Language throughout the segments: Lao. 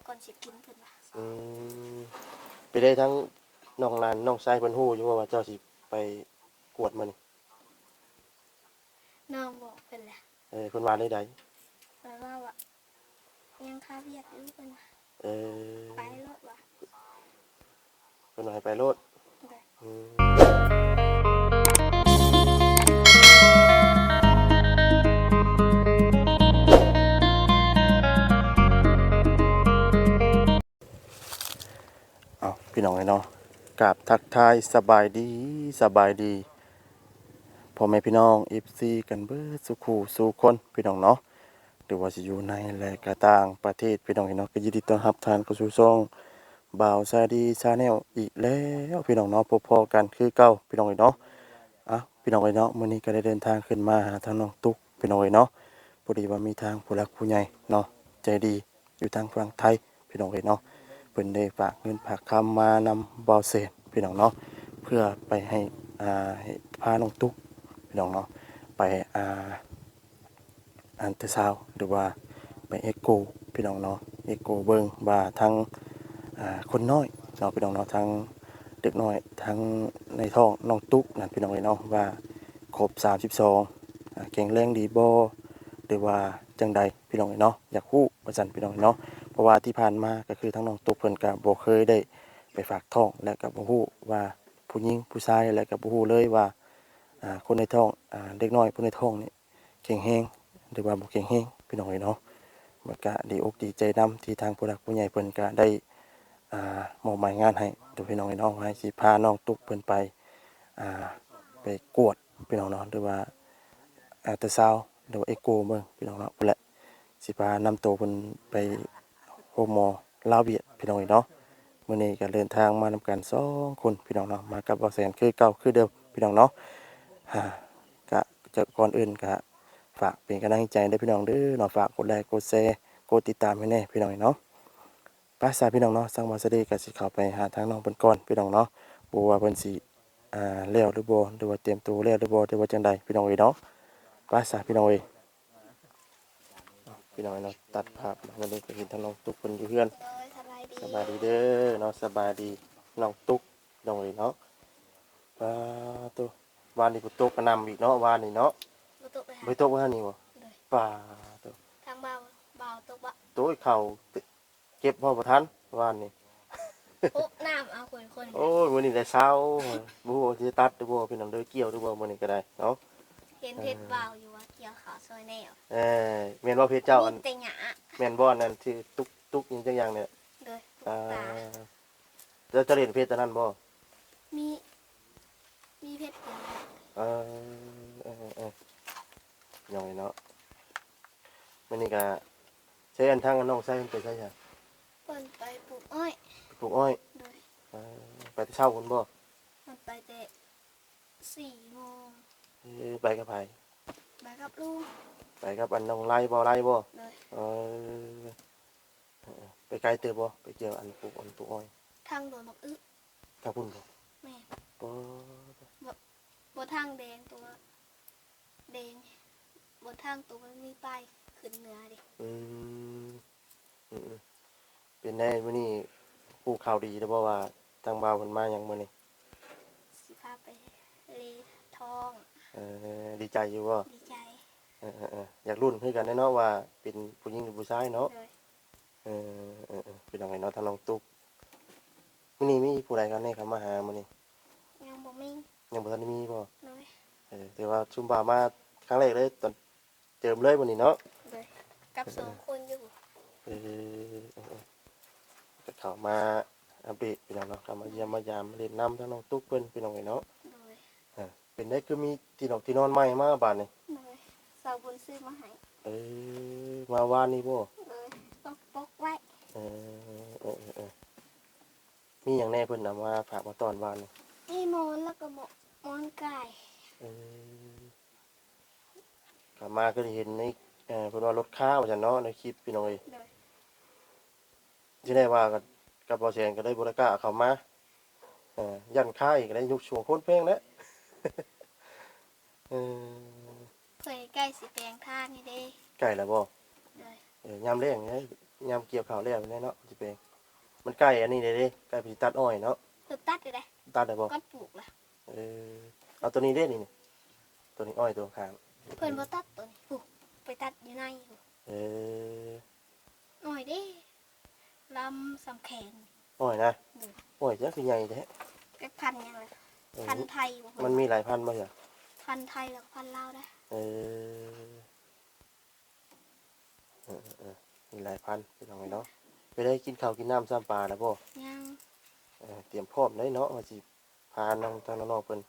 ກ່ອນຊິກິນເພິ່ນວ່າ. ອືມ ເປັນໄດ້ ທັງນ້ອງຫຼານນ້ອງຊາຍເພິ່ນຮູ້ຢູ່ບໍ່ວ່າເຈົ້າຊິໄປກວດມື້ນີ້? ນ້ອງບອກເພິ່ນແລ້ວ. ເອີ ເພິ່ນວ່າແນວໃດ? ເພິ່ນວ່າ ວ່າຍັງຄາວຽກຢູ່ ເພິ່ນວ່າ. ເອີ ໄປໂລດວ່າ. ເພິ່ນວ່າໃຫ້ໄປໂລດ. ໂດຍ. ອືມ ເອົາ ພີ່ນ້ອງເອີຍເນາະ ກາບທັກທາຍສະບາຍດີ ສະບາຍດີ ພໍ່ແມ່ພີ່ນ້ອງ ເອັຟຊີ ກັນເບິດສູ່ຄູ່ສູ່ຄົນ ພີ່ນ້ອງເນາະ ຫຼືວ່າຊິຢູ່ໃນ ແລະ ກະຕ່າງປະເທດ ພີ່ນ້ອງເອີຍເນາະ. ກໍຍິນດີຕ້ອນຮັບທ່ານເຂົ້າສູ່ຊ່ອງບ່າວຊາດີ Channel ອີກແລ້ວ ພີ່ນ້ອງເນາະ. ພົບພໍ້ກັນຄືເກົ່າ ພີ່ນ້ອງເອີຍເນາະ. ອ່ະ ພີ່ນ້ອງເອີຍເນາະ ມື້ນີ້ກໍໄດ້ເດີນທາງຂຶ້ນມາຫາທາງນ້ອງຕຸກ ພີ່ນ້ອງເອີຍເນາະ. ພໍດີວ່າມີທາງຜູ້ຫຼັກຜູ້ໃຫຍ່ເນາະ ໃຈດີ ຢູ່ທາງຝັ່ງໄທ ພີ່ນ້ອງເອີຍເນາະ ເພິ່ນໄດ້ຝາກເງິນຝາກຄຳມານຳບ່າວແສນ ພີ່ນ້ອງເນາະ ເພື່ອໄປໃຫ້ ອ່າ ໃຫ້ພານ້ອງຕຸກ ພີ່ນ້ອງເນາະ ໄປ ອ່າ ອັນຕາຊາວ ຫຼືວ່າໄປເອັກໂກ ພີ່ນ້ອງເນາະ ເອັກໂກເບິ່ງວ່າທາງ ອ່າ ຄົນນ້ອຍເນາະ ພີ່ນ້ອງເນາະ ທາງເດັກນ້ອຍ ທາງໃນທ້ອງນ້ອງຕຸກນັ້ນ ພີ່ນ້ອງເອີຍເນາະ ວ່າຄົບສາມສິບສອງ ອ່າ ແຂງແຮງດີບໍ່ ຫຼືວ່າຈັ່ງໃດ ພີ່ນ້ອງເອີຍເນາະ ຢາກຮູ້ວ່າຊັ້ນ ພີ່ນ້ອງເອີຍເນາະ. ເພາະວ່າທີ່ຜ່ານມາກໍຄືທາງນ້ອງຕຸກເພິ່ນກໍບໍ່ເຄີຍໄດ້ໄປຝາກທ້ອງ ແລະ ກໍບໍ່ຮູ້ວ່າຜູ້ຍິງຜູ້ຊາຍ ແລະ ກໍບໍ່ຮູ້ເລີຍວ່າ ອ່າ ຄົນໃນທ້ອງ ອ່າ ເດັກນ້ອຍຜູ້ໃນທ້ອງນີ້ແຂງແຮງ ຫຼືວ່າບໍ່ແຂງແຮງ ພີ່ນ້ອງເອີຍເນາະ. ມັນກະດີອົກດີໃຈນຳທີ່ທາງຜູ້ຫຼັກຜູ້ໃຫຍ່ເພິ່ນກະໄດ້ ອ່າ ມອບໝາຍງານໃຫ້ ໂຕ ພີ່ນ້ອງເອີຍເນາະ ໃຫ້ຊິພານ້ອງຕຸກເພິ່ນໄປ ອ່າ ໄປກວດ ພີ່ນ້ອງເນາະ ຫຼືວ່າອັນຕາຊາວ ຫຼືວ່າເອັກໂກເບິ່ງ ພີ່ນ້ອງເນາະ ພຸ້ນແຫຼະ ຊິພານຳໂຕເພິ່ນໄປໂຮງໝໍລາວຫວຽດ ພີ່ນ້ອງເອີຍເນາະ. ມື້ນີ້ກໍເດີນທາງມານຳກັນສອງຄົນ ພີ່ນ້ອງເນາະ ມາກັບບ່າວແສນຄືເກົ່າຄືເດີມ ພີ່ນ້ອງເນາະ. ກະ ຈະ ກ່ອນອື່ນກະຝາກເປັນກຳລັງໃຈເດີພີ່ນ້ອງເດີເນາະ ຝາກກົດໄລກົດແຊ ກົດຕິດຕາມໃຫ້ແດ່ ພີ່ນ້ອງເນາະ. ໄປຊະພີ່ນ້ອງເນາະ ທາງບ່າວຊາດີກໍຊິເຂົ້າໄປຫາທາງນ້ອງເພິ່ນກ່ອນ ພີ່ນ້ອງເນາະ ບໍ່ຮູ້ວ່າເພິ່ນຊິ ອ່າ ແລ້ວຫຼືບໍ່ ຫຼືວ່າຕຽມໂຕແລ້ວຫຼືບໍ່ ຫຼືວ່າຈັ່ງໃດ ພີ່ນ້ອງເອີຍເນາະ. ໄປຊະພີ່ນ້ອງເອີຍ ພີ່ນ້ອງເນາະ ຕັດພາບມາ ແລ້ວກໍເຫັນທາງນ້ອງຕຸກເພິ່ນຢູ່ເຮືອນ. ໂດຍ ສະບາຍດີ ສະບາຍດີເດີເນາະ ສະບາຍດີນ້ອງຕຸກ ນ້ອງເອີຍເນາະ. ປາໂຕ ວານນີ້ຝົນຕົກກະໜ່ຳອີກເນາະ ວານນີ້ເນາະ. ບໍ່ຕົກເລີຍ ບໍ່ຕົກວານນີ້ບໍ່? ໂດຍ ປາໂຕ ທາງບ່າວ ບ່າວຕົກບໍ່? ໂຕຍ ເຂົ້າເກັບຮອດບໍ່ທັນວານນີ້ ໂອ້ ນ້ຳເອົາຄົນໆ. ໂອ້ຍ ມື້ນີ້ໄດ້ຊາວ ບໍ່ຮູ້ວ່າຊິຕັດຫຼືບໍ່ ພີ່ນ້ອງເດີ ກ່ຽວຫຼືບໍ່ ມື້ນີ້ກໍໄດ້ເນາະ. ເຫັນເພຈບ່າວຢູ່ວ່າກ່ຽວເຂົ້າຊ່ອຍແດ່. ເອີ ແມ່ນບໍ່ເພຈເຈົ້າ ອັນ ແມ່ນບໍ່ ອັນນັ້ນທີ່ຕຸກ ຕຸກຫຍັງຈັກຢ່າງນີ້. ໂດຍ ອ່າ ເຈົ້າ ເຈົ້າເຫັນເພຈອັນນັ້ນບໍ່? ມີ ມີເພຈເດີ. ເອີ ເອີ ເອີ ພີ່ນ້ອງເອີຍເນາະ ມື້ນີ້ກະ ໃຊ້ອັນທາງອັນນ້ອງຊາຍເພິ່ນໄປໃສຊະ? ເພິ່ນໄປປູກອ້ອຍ ໄປປູກອ້ອຍ. ໂດຍ ເອີ ໄປແຕ່ເຊົ້າພຸ້ນບໍ່? ເພິ່ນໄປແຕ່ສີ່ໂມງ. ເອີ ໄປກັບໃຜ? ໄປກັບລຸງ ໄປກັບອັນນ້ອງໄລບໍ່ ໄລບໍ່? ໂດຍ ເອີ ເອີ ໄປໄກເຕີບບໍ່? ໄປກ່ຽວອັນປູກ ອັນປູກອ້ອຍ ທາງດອນບັກອຶ ທາງພຸ້ນບໍ່? ແມ່ນ ບໍ່ ບໍ່ທາງແດງ ຕົວແດງ ບໍ່ທາງຕົວມັນມີປ້າຍຂຶ້ນເໜືອເດ້. ອືມ ອືມ ເປັນໄດມື້ນີ້ຮູ້ຂ່າວດີແລ້ວບໍ່ວ່າທາງບ່າວເພິ່ນມາຫຍັງມື້ນີ້? ຊິພາໄປລີທ້ອງ. ເອີ ດີໃຈຢູ່ບໍ່? ດີໃຈ. ເອີ ເອີ ເອີ ຢາກລຸ້ນຄືກັນເນາະວ່າເປັນຜູ້ຍິງຫຼືຜູ້ຊາຍເນາະ. ໂດຍ ເອີ ເອີ ເອີ ພີ່ນ້ອງເອີຍເນາະ ທາງນ້ອງຕຸກ ມື້ນີ້ມີຜູ້ໃດກັນແດ່ເຂົ້າມາຫາມື້ນີ້? ຍັງບໍ່ມີ ຍັງບໍ່ທັນໄດ້ມີບໍ່? ໂດຍ ເອີ ແຕ່ວ່າຊຸມບ່າວມາຄັ້ງແລກເລີຍ ຕອນເຈີມເລີຍມື້ນີ້ເນາະ. ໂດຍ ກັບສອງຄົນຢູ່. ເອີ ເອີ ເອີ ກໍເຂົ້າມາອັບເດດພີ່ນ້ອງເນາະ ເຂົ້າມາຢ້ຽມມາຢາມ ມາຫຼິ້ນນຳທາງນ້ອງຕຸກເພິ່ນ ພີ່ນ້ອງເອີຍເນາະ. ໂດຍ ເອີ ເປັນໄດ ຄືມີທີ່ນອນ ທີ່ນອນໃໝ່ມາບາດນີ້? ໂດຍ ສາວບຸນຊື້ມາໃຫ້. ເອີ ມາວານນີ້ບໍ່? ໂດຍ ຕ້ອງປົກໄວ້. ເອີ ເອີ ເອີ ເອີ ມີຫຍັງແດ່ເພິ່ນເອົາມາຝາກມາຕ້ອນວານນີ້? ມີໝອນ ແລ້ວກໍໝໍ ໝອນກາຍ. ເອີ ເຂົ້າມາກໍໄດ້ເຫັນໃນ ເອີ ເພິ່ນວ່າລົດຄາວ່າຊັ້ນເນາະ ໃນຄລິບພີ່ນ້ອງເອີຍ. ໂດຍ ທີ່ແລກວ່າກັບ ກັບບໍ່ແສນກໍເລີຍບໍ່ໄດ້ກ້າເຂົ້າມາ ເອີ ຢ້ານຄາອີກ ກໍໄດ້ຍຸກຊ່ວງຄົນແພງແຫຼະ. ເອີ ຂ້ອຍໃກ້ຊິແປງທາງນີ້ເດ້. ໃກ້ແລ້ວບໍ່? ໂດຍ ເອີ ຍາມແລ້ງນີ້ ຍາມກ່ຽວເຂົ້າແລ້ວແຫຼະເນາະ ຊິໄປ ມັນໃກ້ອັນນີ້ເດ້ ໃກ້ໄປຕັດອ້ອຍເນາະ. ເພິ່ນຕັດຢູ່ເດ້ ຕັດແລ້ວບໍ່? ກ່ອນປູກລະ. ເອີ ເອົາໂຕນີ້ເດ້ນີ້ ນີ້ ໂຕນີ້ອ້ອຍໂຕຂ້າງ ເພິ່ນບໍ່ຕັດໂຕນີ້ ພຸ້ນ ໄປຕັດຢູ່ໃນພຸ້ນ. ເອີ ອ້ອຍເດ້ ລຳສ່ຳແຂນ ອ້ອຍນະ. ໂດຍ ໂອ້ຍ ຈັກຄືໃຫຍ່ແທ້. ຈັກພັນຫຍັງລະ ເອີ ພັນໄທບໍ່? ມັນມີຫຼາຍພັນບໍ່? ພັນໄທແລ້ວກໍພັນລາວໄດ໋. ເອີ ເອີ ເອີ ເອີ ມີຫຼາຍພັນ ພີ່ນ້ອງເອີຍເນາະ. ໄປໄດ້ກິນເຂົ້າກິນນ້ຳຊ້ຳປາແລ້ວບໍ່? ຍັງ. ເອີ ຕຽມພ້ອມໄດ້ເນາະ ວ່າຊິພານ້ອງ ທາງນ້ອງໆເພິ່ນ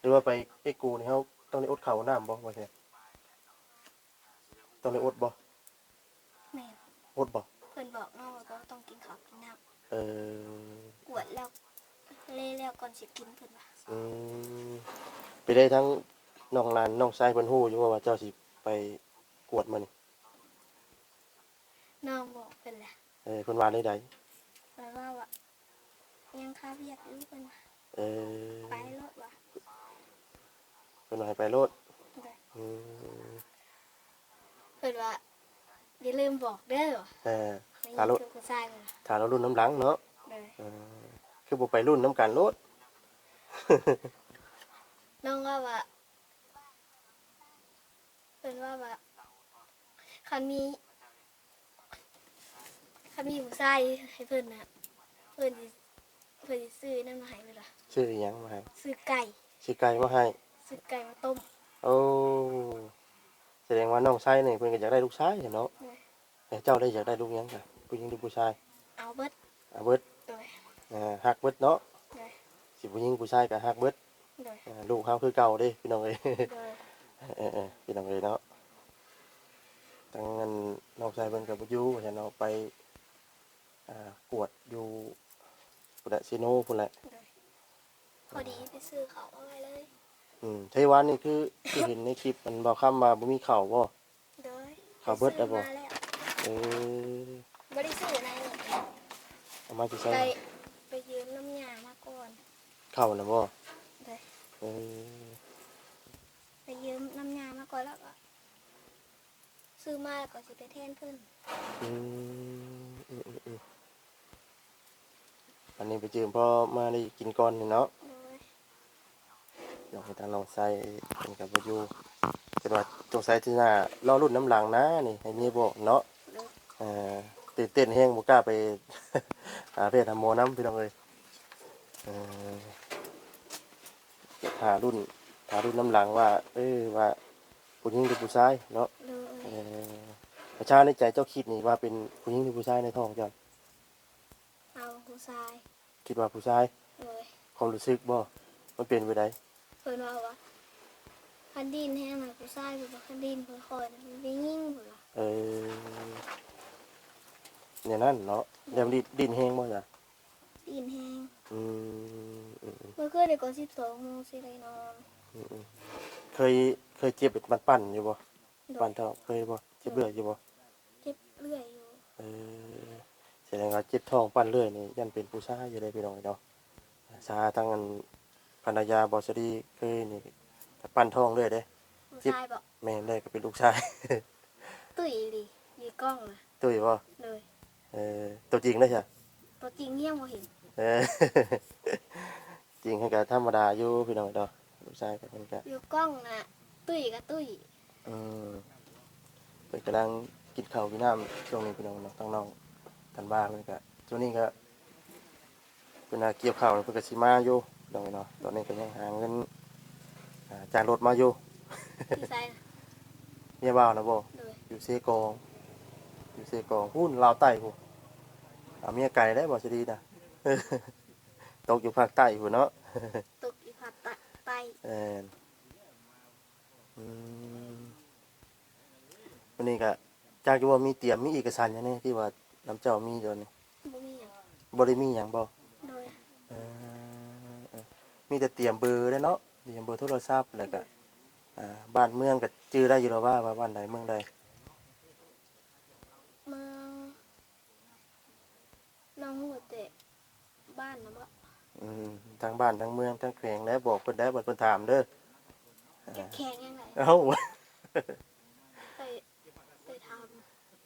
ຫຼືວ່າໄປເອໂກນີ້ ເຮົາຕ້ອງໄດ້ອົດເຂົ້າອົດນ້ຳບໍ່? ວ່າແທ້ ຕ້ອງໄດ້ອົດບໍ່? ແມ່ນ. ອົດບໍ່? ເພິ່ນບອກເນາະວ່າຕ້ອງກິນເຂົ້າກິນນ້ຳ. ເອີ ກວດແລ້ວ ແລແລ້ວກ່ອນຊິກິນ ເພິ່ນວ່າ. ອືມ ໄປໄດ້ທາງນ້ອງຫຼານ ນ້ອງຊາຍເພິ່ນຮູ້ຢູ່ບໍ່ວ່າເຈົ້າຊິໄປກວດມື້ນີ້? ນ້ອງບອກເພິ່ນແຫຼະ. ເອີ ເພິ່ນວ່າແນວໃດ? ເພິ່ນວ່າ ວ່າຍັງຄາວຽກຢູ່ ເພິ່ນວ່າ. ເອີ ໄປໂລດວ່າ ເພິ່ນວ່າໃຫ້ໄປໂລດ. ໂດຍ. ອືມ ເພິ່ນວ່າຢ່າລືມບອກເດີ. ເອີ ຖ້າລຸ້ນ ຜູ້ຊາຍ ຖ້າລຸ້ນນຳຫຼັງເນາະ. ໂດຍ. ເອີ ຄືບໍ່ໄປລຸ້ນນຳກັນໂລດ? ນ້ອງເວົ້າວ່າ ເພິ່ນເວົ້າວ່າ ຄັນມີ ຄັນມີຜູ້ຊາຍໃຫ້ເພິ່ນນະ ເພິ່ນຊິ ເພິ່ນຊິຊື້ນັ້ນມາໃຫ້ເພິ່ນວ່າ. ຊື້ອີ່ຫຍັງມາໃຫ້? ຊື້ໄກ່. ຊື້ໄກ່ມາໃຫ້? ຊື້ໄກ່ມາຕົ້ມ. ໂອ້ ສະແດງວ່ານ້ອງຊາຍນີ້ເພິ່ນກໍຢາກໄດ້ລູກຊາຍເນາະ. ໂດຍ. ແຕ່ເຈົ້າໄດ້ຢາກໄດ້ລູກຫຍັງຊະ? ຜູ້ຍິງຫຼືຜູ້ຊາຍ? ເອົາເບິດ. ເອົາເບິດ. ໂດຍ. ເອີ ຮັກເບິດເນາະ. ໂດຍ. ຊິຜູ້ຍິງຜູ້ຊາຍກໍຮັກເບິດ. ໂດຍ. ເອີ ລູກເຮົາຄືເກົ່າເດ້ ພີ່ນ້ອງເອີຍ. ໂດຍ. ເອີໆ ພີ່ນ້ອງເອີຍເນາະ ທາງອັນນ້ອງຊາຍເພິ່ນກໍບໍ່ຢູ່ວ່າຊັ້ນເນາະ ໄປ ອ່າ ກວດຢູ່ພຸ້ນແຫຼະ ເຊໂນພຸ້ນແຫຼະ. ໂດຍ. ພໍດີໄປຊື້ເຂົ້າມາໄວ້ເລີຍ. ອືມ ໄທວານນີ້ຄື ຄືເຫັນໃນຄລິບ ອັນບ່າວຄຳວ່າບໍ່ມີເຂົ້າບໍ່? ໂດຍ. ເຂົ້າເບິດແລ້ວບໍ່? ໄປຊື້ມາແລ້ວ. ເອີ ບໍ່ໄດ້ຊື້ໃນນີ້ ເອົາມາແຕ່ໃສ? ໄປ ໄປຢືມນຳຍ່າມາກ່ອນ. ເຂົ້ານະບໍ່? ໂດຍ. ເອີ ໄປຢືມນຳຍ່າມາກ່ອນ ແລ້ວກໍຊື້ມາ ແລ້ວກໍຊິໄປແທນເພິ່ນ. ອືມ ອືມໆໆ ອັນນີ້ໄປຢືມພໍມາໄດ້ກິນກ່ອນນີ້ເນາະ. ໂດຍ. ຢາກໃຫ້ທາງນ້ອງຊາຍເພິ່ນກໍບໍ່ຢູ່ ແຕ່ວ່າສົງໄສຊິໜ້າລໍລຸ້ນນຳຫຼັງນະນີ້ ໃຫ້ເມຍບອກເນາະ. ໂດຍ. ເອີ ຕື່ນເຕັ້ນແຮງ ບໍ່ກ້າໄປຫາແພດຫາໝໍນຳ ພີ່ນ້ອງເອີຍ. ເອີ ຖ້າລຸ້ນ ຖ້າລຸ້ນນຳຫຼັງວ່າ ເອີ ວ່າຜູ້ຍິງຫຼືຜູ້ຊາຍເນາະ. ໂດຍ. ເອີ ປະຊາໃນໃຈເຈົ້າຄິດນີ້ວ່າເປັນຜູ້ຍິງຫຼືຜູ້ຊາຍໃນທ້ອງເຈົ້າ? ເອົາຜູ້ຊາຍ. ຄິດວ່າຜູ້ຊາຍ? ໂດຍ. ຄວາມຮູ້ສຶກບໍ່? ມັນເປັນແບບໃດ? ເພິ່ນເວົ້າວ່າ ຄັນດິ້ນແຮງນະຜູ້ຊາຍ ເພິ່ນວ່າ ຄັນດິ້ນຄ່ອຍໆນະເປັນຜູ້ຍິງ ເພິ່ນວ່າ. ເອີ ແນວນັ້ນເນາະ. ໂດຍ. ແລ້ວດິ້ນ ດິ້ນແຮງບໍ່ຊະ? ດິ້ນແຮງ. ອືມ ອືມໆ ເມື່ອຄືນນີ້ກໍສິບສອງໂມງຊິໄດ້ນອນ. ອືມໆ ເຄີຍ ເຄີຍເຈັບແບບປັນໆຢູ່ບໍ່? ໂດຍ. ປັນທ້ອງເຄີຍບໍ່? ເຈັບເລື້ອຍຢູ່ບໍ່? ເຈັບເລື້ອຍຢູ່. ເອີ ສະແດງວ່າເຈັບທ້ອງປັນເລື້ອຍນີ້ ຢ້ານເປັນຜູ້ຊາຍຢູ່ເດ້ ພີ່ນ້ອງເນາະ. ຊາ ທາງອັນພັນລະຍາບ່າວສາລີເຄີຍນີ້ ກໍປັນທ້ອງເລື້ອຍເດ້. ຜູ້ຊາຍບໍ່? ແມ່ນເລີຍ ກໍເປັນລູກຊາຍ. ຕຸ້ຍອີ່ຫຼີ ຢູ່ກ້ອງນະ. ຕຸ້ຍບໍ່? ໂດຍ. ເອີ ຕົວຈິງເດ້ຊະ? ຕົວຈິງຍັງບໍ່ເຫັນ. ເອີ ຈິງເພິ່ນກໍທຳມະດາຢູ່ ພີ່ນ້ອງເນາະ. ລູກຊາຍກໍເພິ່ນກໍ ຢູ່ກ້ອງນະ ຕຸ້ຍກໍຕຸ້ຍ. ອືມ ເພິ່ນກຳລັງກິນເຂົ້າກິນນ້ຳຊ່ວງນີ້ ພີ່ນ້ອງເນາະ. ທາງນ້ອງທັນວາເພິ່ນກໍ ຊ່ວງນີ້ກໍ ເພິ່ນວ່າກ່ຽວເຂົ້າແລ້ວ ເພິ່ນກໍຊິມາຢູ່ ພີ່ນ້ອງເນາະ. ຕອນນີ້ກໍຍັງຫາເງິນ ອ່າ ຈ້າງລົດມາຢູ່. ຢູ່ໃສນະ? ເມຍບ່າວນະບໍ່? ໂດຍ. ຢູ່ເຊກອງ ຢູ່ເຊກອງພຸ້ນ ລາວໃຕ້ພຸ້ນ. ເອົາເມຍໄກໄດ໋ ບ່າວສາລີນະ. ຕົກຢູ່ພາກໃຕ້ພຸ້ນເນາະ. ຕົກຢູ່ພາກໃຕ້. ແມ່ນ. ອືມ ມື້ນີ້ກະຈັກຢູ່ວ່າມີຕຽມ ມີເອກະສານຫຍັງແດ່ທີ່ວ່ານຳເຈົ້າມີຕອນນີ້? ບໍ່ມີຫຍັງ. ບໍ່ໄດ້ມີຫຍັງບໍ່? ໂດຍ. ເອີ ເອີ ມີແຕ່ຕຽມເບີເດ້ເນາະ ຕຽມເບີໂທລະສັບ ແລ້ວກະ ອ່າ ບ້ານເມືອງກະຈື່ໄດ້ຢູ່ແລ້ວວ່າ ວ່າບ້ານໃດເມືອງໃດ? ເມືອງ ນ້ອງຮູ້ແຕ່ບ້ານນະບໍ? ອືມ ທັງບ້ານທັງເມືອງທັງແຂວງແຫຼະ ບອກເພິ່ນໄດ້ ບັດເພິ່ນຖາມເດີ. ຈັກແຂວງຫຍັງໃດ? ເອົ້າ ໄປ ໄປຖາມ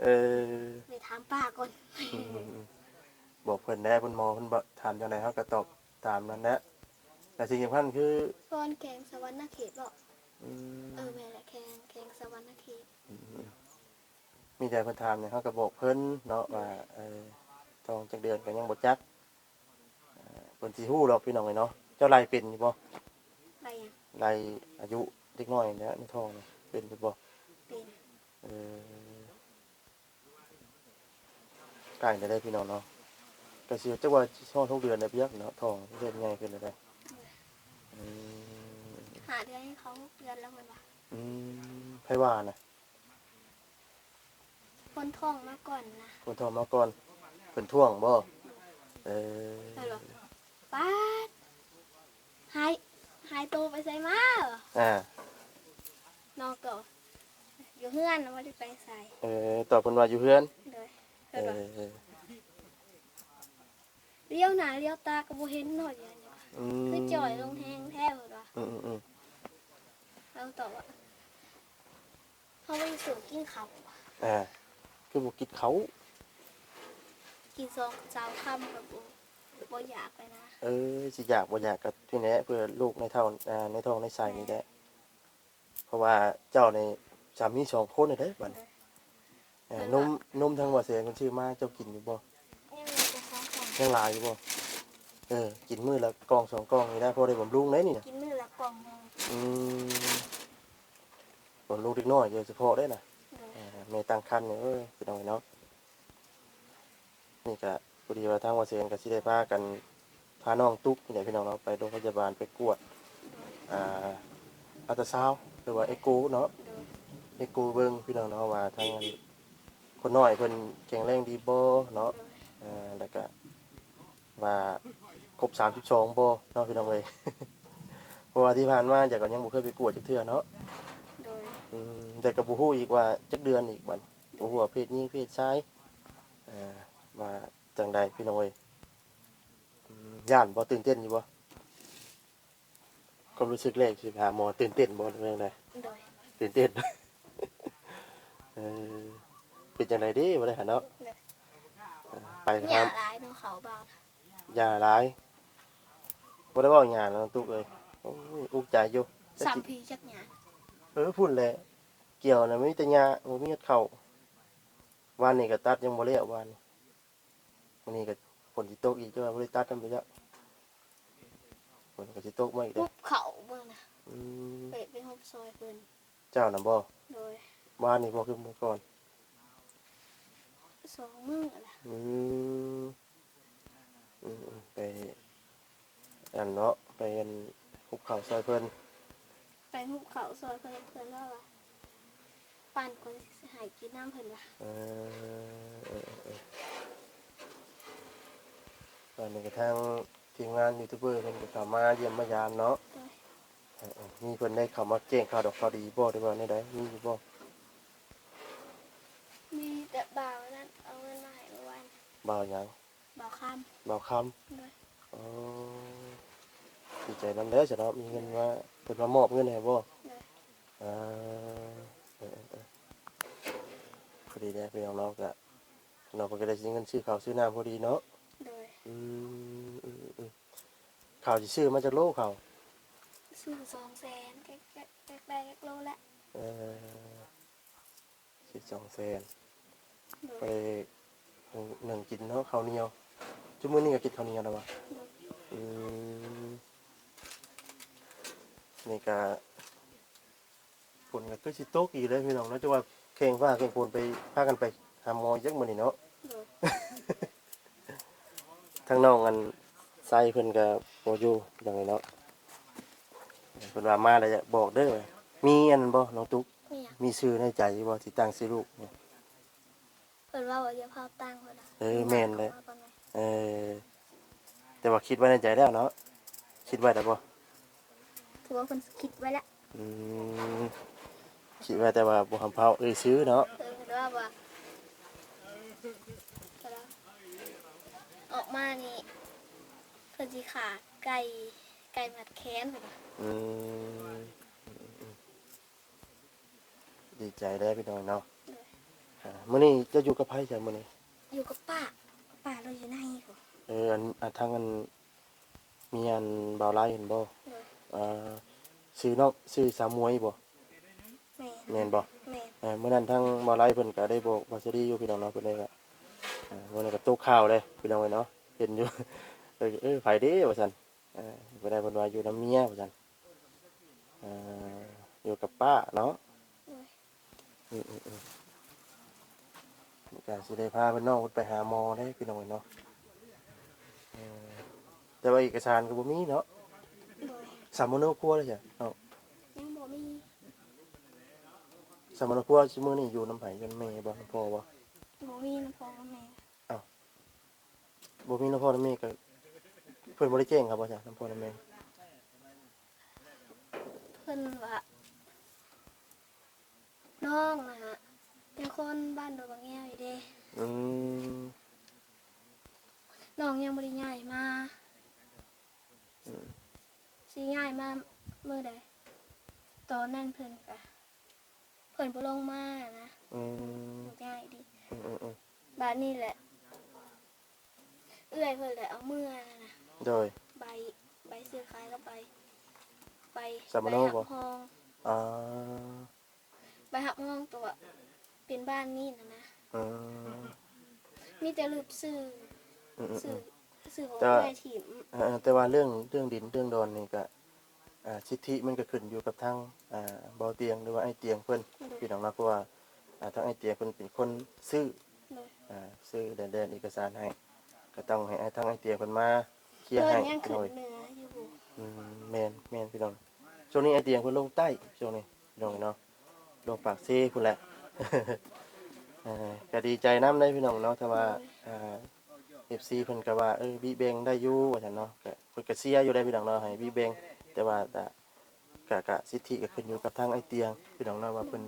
ເອີ ໄປຖາມປ້າກ່ອນ. ອືມໆໆ ບອກເພິ່ນແດ່ ເພິ່ນ ໝໍເພິ່ນບອກ ຖາມຈັ່ງໃດເຮົາກໍຕອບຕາມນັ້ນແຫຼະ. ແລະສິ່ງສຳຄັນຄື ສອນແຂວງສະຫວັນນະເຂດບໍ? ອືມ ເອີ ແມ່ນແຫຼະ ແຂວງ ແຂວງສະຫວັນນະເຂດ. ອືມໆ ມີແຕ່ເພິ່ນຖາມຫຍັງເຮົາກໍບອກເພິ່ນເນາະ ໂດຍ ວ່າ ເອີ ທ້ອງຈັກເດືອນກໍຍັງບໍ່ຈັກ. ເພິ່ນຊິຮູ້ດອກພີ່ນ້ອງເອີຍເນາະ. ເຈົ້າໄລ່ເປັນຢູ່ບໍ່? ໄລ່ຫຍັງ? ໄລ່ອາຍຸເດັກນ້ອຍແຫຼະໃນທ້ອງເປັນຢູ່ບໍ່? ເປັນ. ເອີ ໃກ້ແລ້ວເດ້ພີ່ນ້ອງເນາະ. ກໍຊິຈັກວ່າຊິຮອດຫົກເດືອນແລ້ວເປີຍກເນາະ ທ້ອງເລີ່ມໃຫຍ່ຂຶ້ນແລ້ວເດ້. ອືມ ຫ້າເດືອນ ເຂົາຫົກເດືອນແລ້ວເພິ່ນວ່າ. ອືມ ໃຜວ່ານະ? ຄົນທ້ອງມາກ່ອນນະ. ຄົນທ້ອງມາກ່ອນ ເພິ່ນທ້ວງບໍ່? ເອີ ເອີ ປາດ ຫາຍ ຫາຍໂຕໄປໃສມາ? ອ່າ ນ້ອງກໍຢູ່ເຮືອນ ບໍ່ໄດ້ໄປໃສ. ເອີ ຕອບເພິ່ນວ່າຢູ່ເຮືອນ. ໂດຍ ເອີ ເພິ່ນວ່າ ລຽວໜ້າລຽວຕາກໍບໍ່ເຫັນເນາະ ດຽວນີ້ ອືມ ຄືຈ່ອຍລົງແຮງແທ້ ເພິ່ນວ່າ. ອືມໆ ເຮົາຕອບວ່າ ເຮົາບໍ່ໄດ້ສູ້ກິນເຂົ້າ. ອ່າ ຄືບໍ່ກິນເຂົ້າ? ກິນສອງສາມຄຳກໍບໍ່ ບໍ່ຢາກແລ້ວນະ. ເອີ ຊິຢາກບໍ່ຢາກກໍນີ້ແຫຼະ ເພື່ອລູກໃນທ້ອງ ອ່າ ໃນທ້ອງໃນໄສ້ນີ້ແຫຼະ. ແມ່ນ ເພາະວ່າເຈົ້ານີ້ສາມີສອງຄົນເດ້ບັດນີ້. ເອີ ນົມ ນົມທາງບໍ່ແສງເພິ່ນຊື້ມາເຈົ້າກິນຢູ່ບໍ່? ຍັງມີແຕ່ສອງກ່ອງ. ຍັງຫຼາຍຢູ່ບໍ່? ເອີ ກິນມື້ລະກ່ອງສອງກ່ອງນີ້ນະ ພໍໄດ້ບຳລຸງໄດ໋ນີ້ນະ. ກິນມື້ລະກ່ອງໜຶ່ງ. ອືມ ບຳລຸງເດັກນ້ອຍໂດຍສະເພາະເດ້ນະ. ໂດຍ ເອີ ແມ່ຕັ້ງຄັນນີ້ ເອີຍ ພີ່ນ້ອງເນາະ. ນີ້ກະພໍດີວ່າທາງບໍ່ແສງກະຊິໄດ້ພາກັນ ພານ້ອງຕຸກນີ້ແຫຼະພີ່ນ້ອງເນາະ ໄປໂຮງພະຍາບານໄປກວດ ອ່າ ອັລຕາຊາວ ຫຼືວ່າເອັກໂກເນາະ. ໂດຍ ເອັກໂກເບິ່ງພີ່ນ້ອງເນາະ ວ່າທາງຄົນນ້ອຍເພິ່ນແຂງແຮງດີບໍ່ເນາະ. ໂດຍ ເອີ ແລ້ວກະວ່າຄົບສາມສິບສອງບໍ່ເນາະພີ່ນ້ອງເອີຍ. ເພາະວ່າທີ່ຜ່ານມາເຈົ້າກໍຍັງບໍ່ເຄີຍໄປກວດຈັກເທື່ອເນາະ. ໂດຍ ອືມ ແຕ່ກໍບໍ່ຮູ້ອີກວ່າຈັກເດືອນອີກບັດ ບໍ່ຮູ້ວ່າເພດຍິງເພດຊາຍ ເອີ ວ່າຈັ່ງໃດພີ່ນ້ອງເອີຍ. ອືມ ຢ້ານບໍ່? ຕື່ນເຕັ້ນຢູ່ບໍ່? ຄວາມຮູ້ສຶກແລກຊິໄປຫາໝໍ ຕື່ນເຕັ້ນບໍ່ ຫຼືວ່າຈັ່ງໃດ? ໂດຍ ຕື່ນເຕັ້ນ. ເອີ ເປັນຈັ່ງໃດເດ້ ບໍ່ໄດ້ຫາເນາະ. ໂດຍ ເອີ ໄປຫາ ຫຍ້າຫຼາຍເນາະ ເຂົາເບົາ ຫຍ້າຫຼາຍ. ບໍ່ໄດ້ເວົ້າຫຍັງເນາະຕຸກເອີຍ. ໂອ້ຍ ອຸກໃຈຢູ່ ສາມປີຈັກຫຍ້າ. ເອີ ພຸ້ນແຫຼະ ກ່ຽວນະມີແຕ່ຫຍ້າ ບໍ່ມີເຮັດເຂົ້າ. ວານນີ້ກໍຕັດຍັງບໍ່ແລ້ວ ວານນີ້. ມື້ນີ້ກໍຝົນຊິຕົກອີກ ແຕ່ວ່າບໍ່ໄດ້ຕັດນຳໄປແລ້ວ. ຝົນກໍຊິຕົກມາອີກແລ້ວ ຮຸບເຂົ້າເບິ່ງນະ. ອືມ ໄປ ໄປຮຸບຊ່ອຍເພິ່ນ. ເຈົ້ານະບໍ່? ໂດຍ ວານນີ້ບໍ່ ຄືມື້ກ່ອນ? ສອງມື້ລະ. ອືມ ອືມໆ ໄປ ອັນເນາະ ໄປອັນ ຮຸບເຂົ້າຊ່ອຍເພິ່ນ. ໄປຮຸບເຂົ້າຊ່ອຍເພິ່ນ ເພິ່ນເວົ້າວ່າ ປັ້ນກ່ອນຊິໃຫ້ກິນນ້ຳ ເພິ່ນວ່າ. ເອີ ເອີ ເອີ ເອີ ຕອນນີ້ກໍທາງທີມງານຢູທູບເບີເພິ່ນກໍເຂົ້າມາຢ້ຽມມາຢາມເນາະ. ໂດຍ ເອີ ເອີ ມີເພິ່ນໄດ້ເຂົ້າມາແຈ້ງຂ່າວດອກຂ່າວດີບໍ່ ຫຼືວ່າແນວໃດ ມີຢູ່ບໍ່? ມີແຕ່ບ່າວນັ້ນເອົາເງິນມາໃຫ້ມື້ວານ. ບ່າວຫຍັງ? ບ່າວຄຳ. ບ່າວຄຳ. ໂດຍ ໂອ້ ດີໃຈນຳແລ້ວຊັ້ນເນາະ ມີເງິນມາ ເພິ່ນມາມອບເງິນໃຫ້ບໍ່? ໂດຍ ອ່າ ເອີໆໆ ພໍດີແລ້ວພີ່ນ້ອງເນາະ ກະເນາະ ເພິ່ນກໍໄດ້ເງິນຊື້ເຂົ້າຊື້ນ້ຳພໍດີເນາະ. ໂດຍ ອືມ ອືມໆ ເຂົ້າຊິຊື້ມາຈັກໂລເຂົ້າ? ຊື້ສອງແສນ ແກະ ແກະ ແກະໄດ້ຈັກໂລແລ້ວ? ເອີ ສິບສອງແສນ ໂດຍ ໄປໜຶ້ງກິນເນາະ ເຂົ້າໜຽວ. ທຸກມື້ນີ້ກໍກິນເຂົ້າໜຽວແລ້ວວະ? ໂດຍ ອືມ ນີ້ກະຝົນກໍຄືຊິຕົກອີກແລ້ວພີ່ນ້ອງເນາະ ຈັກວ່າແຂ່ງຟ້າແຂ່ງຝົນໄປ ພາກັນໄປຫາໝໍອີກຈັກມື້ນີ້ເນາະ. ໂດຍ ທາງນ້ອງອັນໄຊເພິ່ນກໍບໍ່ຢູ່ຈັ່ງໃດເນາະ ເພິ່ນວ່າມາແລ້ວຢາກບອກເດີ. ມີອັນນັ້ນບໍ່ນ້ອງຕຸກ? ມີຫຍັງ? ມີຊື່ໃນໃຈຢູ່ບໍ່ ຊິຕັ້ງຊື່ລູກ? ເພິ່ນວ່າຢ່າພາຕັ້ງ ເພິ່ນວ່າ. ເອີ ແມ່ນແຫຼະ ເອີ ແຕ່ວ່າຄິດໄວ້ໃນໃຈແລ້ວເນາະ? ຄິດໄວ້ແລ້ວບໍ່? ຖືວ່າເພິ່ນຄິດໄວ້ແລ້ວ. ອືມ ຄິດໄວ້ແຕ່ວ່າບໍ່ຫຳເພົາເອີ່ຍຊື່ເນາະ. ເອີ ເພິ່ນວ່າ ວ່າ ອອກມານີ້ເພິ່ນຊິຂ້າໄກ່ ໄກ່ມັດແຂນ ເພິ່ນວ່າ. ອືມ ອືມໆ ດີໃຈແດ່ພີ່ນ້ອງເນາະ. ໂດຍ ອ່າ ມື້ນີ້ເຈົ້າຢູ່ກັບໃຜຊະມື້ນີ້? ຢູ່ກັບປ້າ ປ້າລາວຢູ່ໃນພຸ້ນ. ເອີ ອັນ ອັນ ທາງອັນ ເມຍອັນບ່າວລາຍຫັ້ນບໍ່? ໂດຍ. ອ່າ ຊື່ນ້ອງ ຊື່ສາວໝວຍບໍ່? ແມ່ນ. ແມ່ນບໍ່? ແມ່ນ. ເອີ ມື້ນັ້ນທາງບ່າວລາຍເພິ່ນກໍໄດ້ບອກບ່າວສາລີຢູ່ ພີ່ນ້ອງເນາະ ເພິ່ນໄດ້ວ່າ ອ່າ ມື້ນັ້ນກໍຕົກຂ່າວເດ້ ພີ່ນ້ອງເອີຍເນາະ ເຫັນຢູ່ ເອີ ເອີ ໃຜເດ້ວ່າຊັ້ນ ເອີ ບໍ່ໄດ້ ເພິ່ນວ່າຢູ່ນຳເມຍວ່າຊັ້ນ ເອີ ຢູ່ກັບປ້າເນາະ. ໂດຍ. ອືມໆໆ ກະຊິໄດ້ພາເພິ່ນ ນ້ອງເພິ່ນໄປຫາໝໍເດ້ ພີ່ນ້ອງເອີຍເນາະ. ເອີ ແຕ່ວ່າເອກະສານກໍບໍ່ມີເນາະ. ໂດຍ. ສຳມະໂນຄົວເດ້ຊະ ເອົາ ຍັງບໍ່ມີ. ສຳມະໂນຄົວຊຸມື້ນີ້ຢູ່ນຳໃຜ? ຢູ່ນຳແມ່ບໍ່? ນຳພໍ່ບໍ່? ບໍ່ມີ ນຳພໍ່ກັບແມ່. ເອົ້າ ບໍ່ມີນຳພໍ່ນຳແມ່ກໍ ເພິ່ນບໍ່ໄດ້ແຈ້ງເຂົາບໍ່ຊະ ນຳພໍ່ນຳແມ່? ເພິ່ນວ່າ ນ້ອງນະ ເປັນຄົນບ້ານດອນບັກແງວຢູ່ເດ້. ອືມ. ນ້ອງຍັງບໍ່ໄດ້ຍ້າຍມາ. ອືມ. ຊິຍ້າຍມາມື້ໃດ? ຕອນນັ້ນເພິ່ນກະ ເພິ່ນບໍ່ລົງມານະ. ອືມ. ບໍ່ຍ້າຍເດ້. ອືມໆໆ. ບາດນີ້ແຫຼະ ເອື້ອຍເພິ່ນແຫຼະເອົາເມືອນັ້ນນະ. ໂດຍ. ໃບ ໃບຊື້ຂາຍກັບໃບ ໃບ ສຳມະໂນບໍ່? ໃບຮັບຮອງ. ອ່າ ໃບຮັບຮອງຕົວເປັນບ້ານນີ້ນະນະ. ອືມ. ມີແຕ່ລຶບຊື່ ອືມໆໆ ຊື່ ຊື່ຂອງ ແຕ່ວ່າ ເອື້ອຍຖິ້ມ. ເອີ ແຕ່ວ່າເລື່ອງ ເລື່ອງດິນເລື່ອງດອນນີ້ກະ ອ່າ ສິດທິມັນກໍຂຶ້ນຢູ່ກັບທາງ ອ່າ ບ່າວຕຽງ ຫຼືວ່າອ້າຍຕຽງເພິ່ນ ໂດຍ ພີ່ນ້ອງເນາະ ເພາະວ່າ ອ່າ ທາງອ້າຍຕຽງເພິ່ນເປັນຄົນຊື້ ໂດຍ ອ່າ ຊື້ແລນ ແລນເອກະສານໃຫ້ ກໍຕ້ອງໃຫ້ອ້າຍ ທາງອ້າຍຕຽງເພິ່ນມາເຄຍໃຫ້. ໂດຍ ຍັງຂຶ້ນເໜືອຢູ່. ອືມ ແມ່ນ ແມ່ນ ພີ່ນ້ອງ ຊ່ວງນີ້ອ້າຍຕຽງເພິ່ນລົງໃຕ້ ຊ່ວງນີ້ ພີ່ນ້ອງເນາະ ລົງປາກເຊພຸ້ນແຫຼະ. ເອີ ກໍດີໃຈນຳເດ້ ພີ່ນ້ອງເນາະ ຖ້າວ່າ ໂດຍ ອ່າ ເອັຟຊີເພິ່ນກໍວ່າ ເອີ ບິແບ່ງໄດ້ຢູ່ວ່າຊັ້ນເນາະ ກໍ ເພິ່ນກໍເຊຍຢູ່ເດ້ ພີ່ນ້ອງເນາະ ໃຫ້ບິແບ່ງ ແຕ່ວ່າກະ ກະ ກະ ສິດທິກໍຂຶ້ນຢູ່ກັບທາງອ້າຍຕຽງ ພີ່ນ້ອງເນາະ ວ່າເພິ່ນ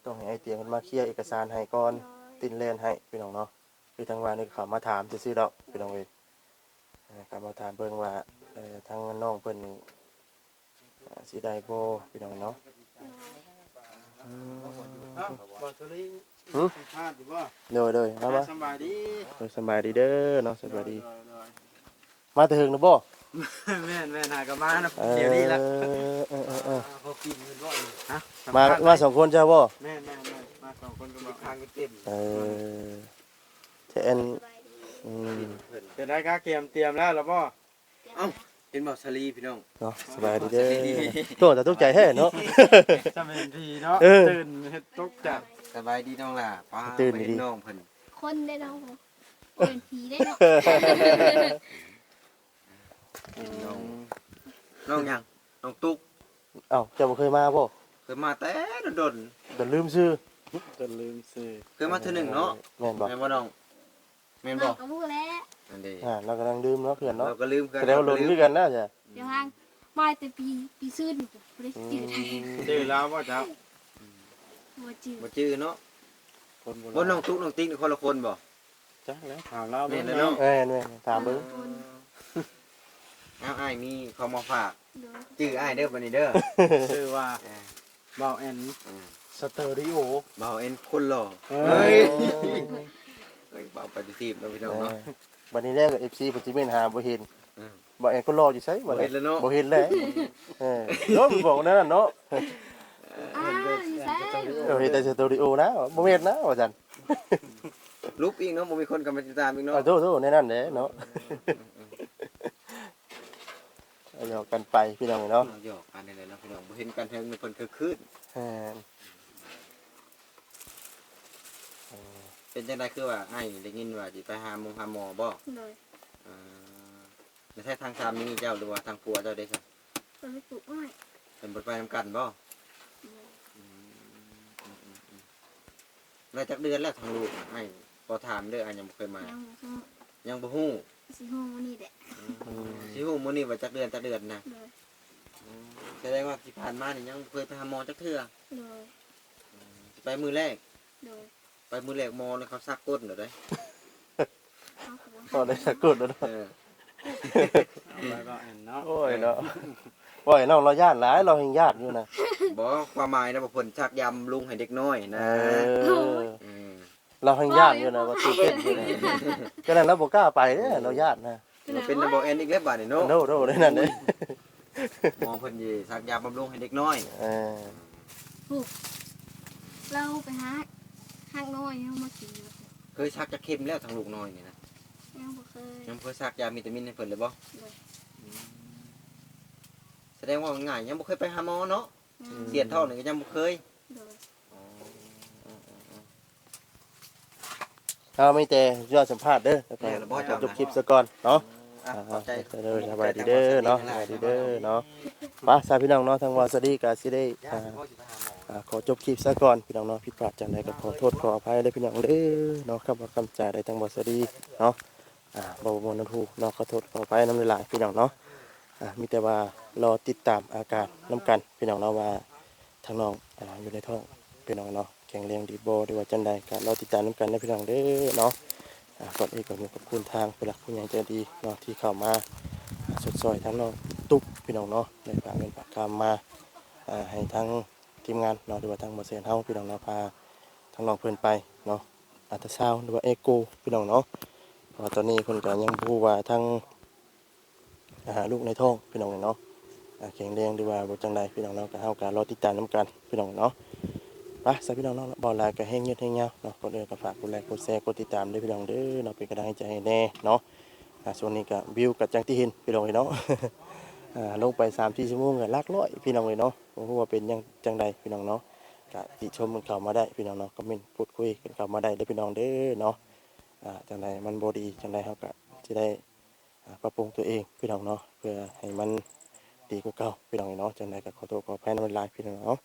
ຕ້ອງໃຫ້ອ້າຍຕຽງເພິ່ນມາເຄຍເອກະສານໃຫ້ກ່ອນ ຕິ້ນແລ່ນໃຫ້ ພີ່ນ້ອງເນາະ ຄືທາງບ້ານນີ້ເຂົາມາຖາມຊື່ໆດອກ ພີ່ນ້ອງເອີຍ ເອີ ເຂົາມາຖາມເບິ່ງວ່າ ເອີ ທາງນ້ອງເພິ່ນນີ້ ອ່າ ຊິໄດ້ບໍ່ ພີ່ນ້ອງເນາະ. ອືມ ບໍ່ສະລີ ຫື ສັມພາດຢູ່ບໍ່? ໂດຍໆ ມາ ມາ ສະບາຍດີ ໂດຍ ສະບາຍດີເດີເນາະ ສະບາຍດີ ໂດຍໆ ມາແຕ່ເຫິງແລ້ວບໍ່? ແມ່ນໆ ຫາກໍມານະ ເອີ ດຽວນີ້ລະ ເອີ ເອີ ເອີ ອ່າ ພໍກິນແມ່ນບໍ່ນີ້? ຮະ ມາ ມາສອງຄົນເຈົ້າບໍ່? ແມ່ນໆໆ ມາສອງຄົນກໍມາ ທາງກໍເຕັມ ເອີ ແຕ່ອັນ ອືມ ເປັນໄດກະ ກຽມຕຽມແລ້ວລະບໍ່? ເອົ້າ ເຫັນບໍ່ສາລີພີ່ນ້ອງເນາະ ສະບາຍດີເດີ ໂຕຕະຕົກໃຈແທ້ເນາະ ຈະແມ່ນຜີເນາະ ເອີ ຕື່ນເຮັດຕົກໃຈ ສະບາຍດີນ້ອງຫຼ້າ ປ້າ ຕື່ນດີ ເຫັນນ້ອງເພິ່ນ ຄົນເດ້ນ້ອງ ບໍ່ແມ່ນຜີເດ້ເນາະ ນ້ອງ ນ້ອງຫຍັງ? ນ້ອງຕຸກ ເອົ້າ ເຈົ້າບໍ່ເຄີຍມາບໍ່? ເຄີຍມາແຕ່ດົນໆ ຈົນລືມຊື່ ຈົນລືມຊື່ ເຄີຍມາເທື່ອໜຶ່ງເນາະ ແມ່ນບໍ່? ແມ່ນບໍ່ນ້ອງ? ແມ່ນບໍ່? ນ້ອງກໍຮູ້ແຫຼະ ອັນເດ ອ່າ ລາວກຳລັງລືມເນາະ ເພື່ອນເນາະ ລາວກໍລືມຄືກັນ ແຕ່ວ່າດົນຄືກັນນະ ເຈົ້າ ດຽວຫາງ ມາແຕ່ປີ ປີຊືນນີ້ ບໍ່ໄດ້ຈື່ໄດ້ ອືມ ຈື່ລາວບໍ່ເຈົ້າ? ບໍ່ຈື່ ບໍ່ຈື່ເນາະ ຄົນບໍ່ ນ້ອງຕຸກນ້ອງຕິກນີ້ຄົນລະຄົນບໍ່? ຈັກແລ້ວ ຖາມລາວ ແມ່ນແລ້ວເນາະ ແມ່ນໆ ຖາມເບິ່ງ ເອີ ເອົາ ອ້າຍມີຂອງມາຝາກ ໂດຍ ຈື່ອ້າຍເດີບັດນີ້ເດີ ຊື່ວ່າ ເອີ ບ່າວແອນ ອືມ ສະເຕີຣີໂອ ບ່າວແອນຄົນຫຼໍ່ ເອີຍ ເອີຍ ເວົ້າໄປຕິບເນາະພີ່ນ້ອງເນາະ ເອີ ບັດນີ້ແຫຼະ ເອັຟຊີເພິ່ນຊິເມັ້ນຫາບໍ່ເຫັນ ອືມ ບ່າວແອນຄົນຫຼໍ່ຢູ່ໃສ ບໍ່ເຫັນແລ້ວເນາະ ບໍ່ເຫັນແລ້ວ ເອີ ໂອ້ຍ ບອກແນວນັ້ນເນາະ ອ້າວ ຢູ່ໃສ ເອີ ເຫັນແຕ່ສະຕູດິໂອນະ ບໍ່ແມ່ນນະ ວ່າຊັ້ນ ຫຼຸບອີກເນາະ ບໍ່ມີຄົນເຂົ້າມາຕິດຕາມອີກເນາະ ໂອ້ໂຫ ແນວນັ້ນແຫຼະເນາະ ຫຍອກກັນໄປພີ່ນ້ອງເນາະ ຫຍອກກັນນີ້ແຫຼະເນາະພີ່ນ້ອງ ບໍ່ເຫັນກັນເຖິງເພິ່ນຄືຄືນ ແມ່ນ ເອີ ເປັນຈັ່ງໃດ ຄືວ່າອ້າຍໄດ້ຍິນວ່າຊິໄປຫາໝົງຫາໝໍບໍ່? ໂດຍ ເອີ ແລ້ວໃຊ້ທາງສາມີເຈົ້າ ຫຼືວ່າທາງຜົວເຈົ້າເດ້ຊະ? ເພິ່ນໄປປູກອ້ອຍ ເພິ່ນບໍ່ໄປນຳກັນບໍ່? ບໍ່ ອືມ ອືມ ອືມ ອືມ ໄດ້ຈັກເດືອນແລ້ວທາງລູກນະ? ອ້າຍຂໍຖາມເດີ ອ້າຍຍັງບໍ່ເຄີຍມາ ຍັງບໍ່ຮູ້ ຍັງບໍ່ຮູ້ ຊິຮູ້ມື້ນີ້ແຫຼະ ອືມ ອືມ ຊິຮູ້ມື້ນີ້ວ່າຈັກເດືອນ ຈັກເດືອນນະ? ໂດຍ ອືມ ສະແດງວ່າທີ່ຜ່ານມານີ້ຍັງບໍ່ເຄີຍໄປຫາໝໍຈັກເທື່ອ? ໂດຍ ອືມ ຊິໄປມື້ແລກ? ໂດຍ ໄປມື້ແລກໝໍນີ້ເຂົາສັກກົ້ນແລ້ວເດ້ ເຂົາໄດ້ສັກກົ້ນແລ້ວເນາະ ເອີ ໂອ້ຍເນາະ ເວົ້າໃຫ້ນ້ອງລາວຢ້ານຫຼາຍ ລາວແຮ່ງຢ້ານຢູ່ນະ ບໍ່ ຄວາມໝາຍນະ ວ່າເພິ່ນສັກຢາບຳລຸງໃຫ້ເດັກນ້ອຍນະ ເອີ ໂອ້ຍ ເອີ ລາວແຮ່ງຢ້ານຢູ່ນະ ວ່າຕື່ນເຕັ້ນຢູ່ນະ. ກໍນັ້ນລາວບໍ່ກ້າໄປເດ້ ລາວຢ້ານນະ. ເປັນນຳບໍ່ແອນອີກແລ້ວບາດນີ້ເນາະ. ໂດ ໂດ ນັ້ນເດ້. ໝໍເພິ່ນຊິສັກຢາບຳລຸງໃຫ້ເດັກນ້ອຍ. ເອີ ໂອ້ ລາວໄປຫາຮັກນ້ອຍເຮົາມາກິນ. ເຄີຍສັກຈັກເຂັມແລ້ວທາງລູກນ້ອຍນີ້ນະ? ຍັງບໍ່ເຄີຍ. ຍັງບໍ່ເຄີຍສັກຢາວິຕາມິນໃຫ້ເພິ່ນເລີຍບໍ່? ໂດຍ. ອືມ ສະແດງວ່າງ່າຍ ຍັງບໍ່ເຄີຍໄປຫາໝໍເນາະ? ອືມ ສຽດທ້ອງນີ້ກໍຍັງບໍ່ເຄີຍ. ໂດຍ. ອໍ ເຮົາມີແຕ່ຢອດສຳພາດເດີ ແລ້ວກໍ ແມ່ນແລ້ວບໍ່ ຈົບຄລິບຊະກ່ອນເນາະ. ອືມ ອ່ະ ອ່າ ຂອບໃຈ ເດີ ສະບາຍດີເດີເນາະ ຂອບໃຈ ສະບາຍດີເດີເນາະ. ໄປຊະພີ່ນ້ອງເນາະ ທາງວາສະດີກໍຊິໄດ້ ອ່າ ອ່າ ຂໍຈົບຄລິບຊະກ່ອນພີ່ນ້ອງເນາະ. ຜິດພາດຈັ່ງໃດກໍຂໍໂທດຂໍອະໄພເດີພີ່ນ້ອງເດີເນາະ. ຄຳວ່າຄຳຈາໃດທາງວາສະດີເນາະ ອ່າ ບໍ່ມ່ວນຫູເນາະ ຂໍໂທດຂໍອະໄພນຳຫຼາຍໆ ພີ່ນ້ອງເນາະ. ອ່າ ມີແຕ່ວ່າລໍຕິດຕາມອາການນຳກັນພີ່ນ້ອງເນາະ ວ່າທາງນ້ອງ ອ່າ ຢູ່ໃນທ້ອງພີ່ນ້ອງເນາະ ແຂງແຮງດີບໍ່ ຫຼືວ່າຈັ່ງໃດ ກໍລໍຕິດຕາມນຳກັນເດີພີ່ນ້ອງເດີເນາະ. ອ່າ ກ່ອນອື່ນກໍຂໍຂອບຄຸນທາງຜູ້ຫຼັກຜູ້ໃຫຍ່ໃຈດີເນາະ ທີ່ເຂົ້າມາ ອ່າ ຊົດຊ່ອຍທາງນ້ອງຕຸກພີ່ນ້ອງເນາະ ໄດ້ຝາກເງິນຝາກຄຳມາ ອ່າ ໃຫ້ທາງທີມງານເນາະ ຫຼືວ່າທາງບໍ່ແຊນເຮົາພີ່ນ້ອງເນາະ ພາທາງນ້ອງເພິ່ນໄປເນາະ ອັນຕາຊາວ ຫຼືວ່າເອໂກພີ່ນ້ອງເນາະ. ເພາະວ່າຕອນນີ້ເພິ່ນກໍຍັງບໍ່ຮູ້ວ່າທາງ ອ່າ ລູກໃນທ້ອງພີ່ນ້ອງເນາະ ອ່າ ແຂງແຮງ ຫຼືວ່າບໍ່ຈັ່ງໃດພີ່ນ້ອງເນາະ. ກໍເຮົາກໍລໍຕິດຕາມນຳກັນພີ່ນ້ອງເນາະ. ໄປຊະພີ່ນ້ອງເນາະ ເວົ້າຫຼາຍກໍແຮງຍືດແຮງຍາວເນາະ. ກ່ອນອື່ນກໍຝາກກົດໄລກົດແຊກົດຕິດຕາມເດີພີ່ນ້ອງເດີເນາະ ເປັນກຳລັງໃຈໃຫ້ແດ່ເນາະ. ອ່າ ຊ່ວງນີ້ກໍວິວກໍຈັ່ງທີ່ເຫັນພີ່ນ້ອງເອີຍເນາະ ອ່າ ລົງໄປສາມສີ່ຊົ່ວໂມງກໍຫຼັກຮ້ອຍພີ່ນ້ອງເອີຍເນາະ. ບໍ່ຮູ້ວ່າເປັນຫຍັງຈັ່ງໃດພີ່ນ້ອງເນາະ ກະຕິຊົມກັນເຂົ້າມາໄດ້ພີ່ນ້ອງເນາະ ຄອມເມັນພູດຄຸຍກັນເຂົ້າມາໄດ້ເດີພີ່ນ້ອງເດີເນາະ. ອ່າ ຈັ່ງໃດມັນບໍ່ດີຈັ່ງໃດ ເຮົາກະຊິໄດ້ ອ່າ ປັບປຸງຕົວເອງພີ່ນ້ອງເນາະ ເພື່ອໃຫ້ມັນດີກວ່າເກົ່າພີ່ນ້ອງເນາະ. ຈັ່ງໃດກໍຂໍໂທດຂໍອະໄພນຳຫຼາຍໆ ພີ່ນ້ອງເນາະ.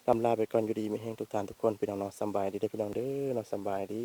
ລ່ຳລາໄປກ່ອນ ຢູ່ດີມີແຮງທຸກທ່ານທຸກຄົນພີ່ນ້ອງເນາະ. ສຳບາຍດີເດີພີ່ນ້ອງເດີເນາະ ສຳບາຍດີ.